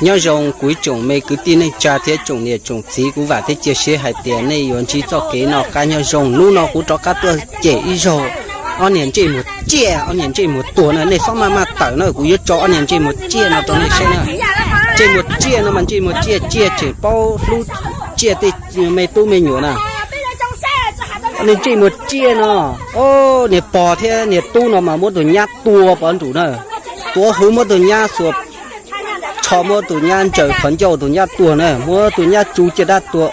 Nyob zoo kuv ib tsoom me kwv tij neej tsa thiab tsoom niam tsoom txiv, kuv vam thiab cia siab hais tias nej yuav ntsib txoj kev noj qab nyob zoo. Hnub no kuv rov qab tuaj cem ib zaug ob niag ntsej muag tsiaj, ob niag ntsej muag tuag na, nej xob maj maj tawm na, kuv yuav tso ob niag ntsej muag tsiaj no rau nej saib na. Ntsej muag tsiaj no mas ntsej muag tsiaj, tsiaj tseem paub hlub tsiaj tej me tub me nyuam na. Ob niag ntsej muag tsiaj no, o, niag pog thiab niag tub no mas muab tus nyab tua pov nrus na, tuav hwv muab tus nyab xuas, tsho muab tus nyab ntsaws qhov ncauj tus nyab tuag na, muab tus nyab tsu caj dab tuag.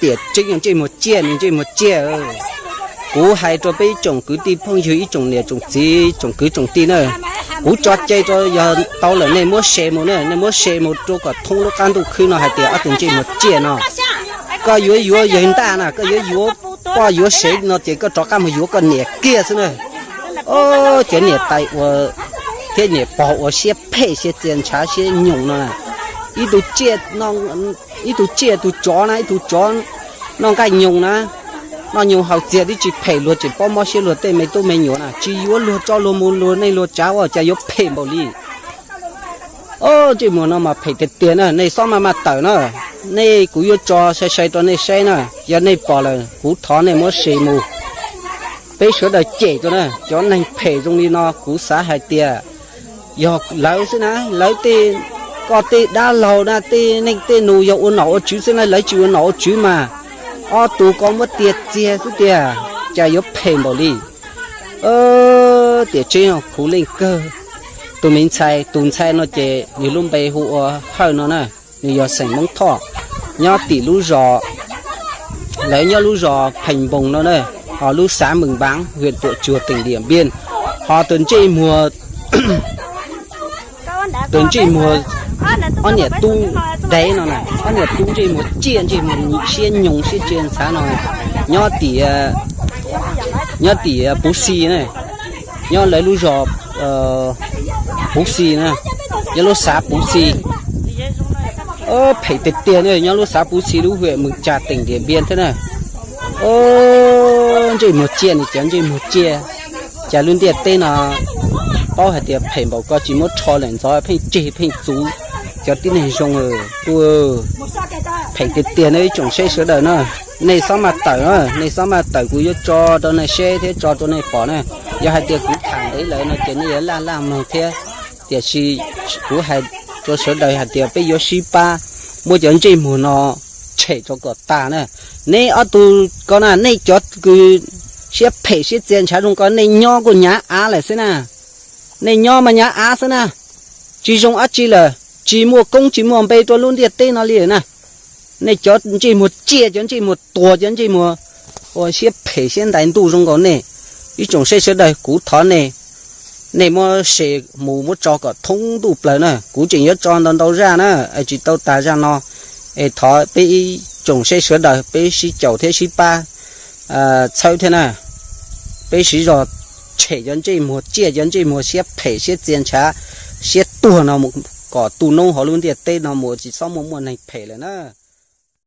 Tiam tseeb yog ntsej muag tsiaj, nws ntsej muag tsiaj. Kuv hais rau peb ib tsoom kwv tij phooj ywg, ib tsoom niam tsoom txiv, tsoom kwv tsoom tij na, kuv tso cai rau, yog tau lawm nej muab share mus na, nej muab share mus rau kom thoob lub qab ntuj khwb no hais tias ob tug ntsej muag tsiaj no, koj yuav yuav yawg ntaj na, koj yuav yuav poj yuav sev no ces koj rov qab mus yuav koj niam kiag xwb na. O, cov niam tais ua thiab niam pog ua siab phem siab txias ntshav siab nyoos no na. Ib tug tsiaj, ib tug tsiaj tus tsov na, ib tug tsov noj nqaij nyoos na, noj nyoos haus txias twb tsis phem, luag tseem paub mob siab luag tej me tub me nyuam na, tsis yuav luag tso luag mus luag neej luag tsav ua cas yuav phem npaum li. O, ntsej muag no mas phem tiag tiag na, nej xob maj maj tawm na. Nej, kuv yuav tso sai sai rau nej saib na, yog nej pom lawm kuv thov nej muab share mus. Peb sawv daws cem rau na, cov neeg phem zoo li no kuv xav hais tias yog lawv xwb na, lawv tej, koj tej dab laug na, tej neej tej nus yog ua nom ua tswv xwb na, lawv tsis ua nom ua tswv mas ob tug ko muab tiag txiag xwb tiag, cas yuav phem npaum li. Tiam tseeb khuv leej kawg. Tus me ntxhais, tus ntxhais no ces nws lub npe hu ua Hawj no na, nws yog xeem Hmoob Thoj, nyob tim lub zos, lawv nyob lub zos Pheej Npoos no na, ho lub xav Mees Npav, hwm Tuam Tsuag, teem Diam Npiaj. Ho tus ntsej muag, tus ntsej muag, ob niam tub dev no na, ob niam tub ntsej muag tsiaj ntsej muag siab nyoos siab txias ntshav no, nyob tim, nyob tim Puv Xi na, nyob lawv lub zos Puv Xi na, nyob lub xav Puv Xi. Phem tiag tiag na, nyob lub xav Puv Xi lub hwm Mees Tsas teem Diam Npiaj thiab na. Ntsej muag tsiaj ni, cov ntsej muag tsiaj. Cas lub ntiaj teb no paub hais tias phem npaum ko tsis muab rho lawm ntxov pheej tseg pheej txuv cov tib neeg zoo. Phem tiag tiag na ib tsoom seb sawv daws na. Nej xob maj tawm na, nej xob maj tawm, kuv yuav tso rau nej seb thiab tso rau nej pom na. Yog hais tias kuv tham ntev lawm no ces nej yuav laj laj mloog thiab. Tiam sis kuv hais rau sawv daws hais tias peb yuav sib pab muab cov ntsej muag no tshem rau kom tag na. Neb ob tug ko na, nej cov kws siab phem siab txias ntshav zoo ko nej nyob kuj nyav av lawm xwb na. Nej nyob mas nyav av xwb na, tsis zoo dab tsi lawm, tsis muaj koob tsis muaj npe rau lub ntiaj teb no li na. Nej cov ntsej muag tsiaj, cov ntsej muag tuag, cov ntsej muag ua siab phem siab ntais ntuj zoo nkaus nej, ib tsoom seb sawv daws kuv thov nej, nej muab share mus muab tso kom thoob ntuj plaws na. Kuv tseem yuav tso ntau ntau zaj na, tsis tau tas zaj no. Es thov peb ib tsoom seb sawv daws peb sib caum thiab sib pab txhawb thiab na. Peb sib zog tshem cov ntsej muag tsiaj, cov ntsej muag siab phem siab txias ntshav siab tuag no mus kom tu noob hauv lub ntiaj teb no mus tsis txhob muaj muaj neeg phem lawm na.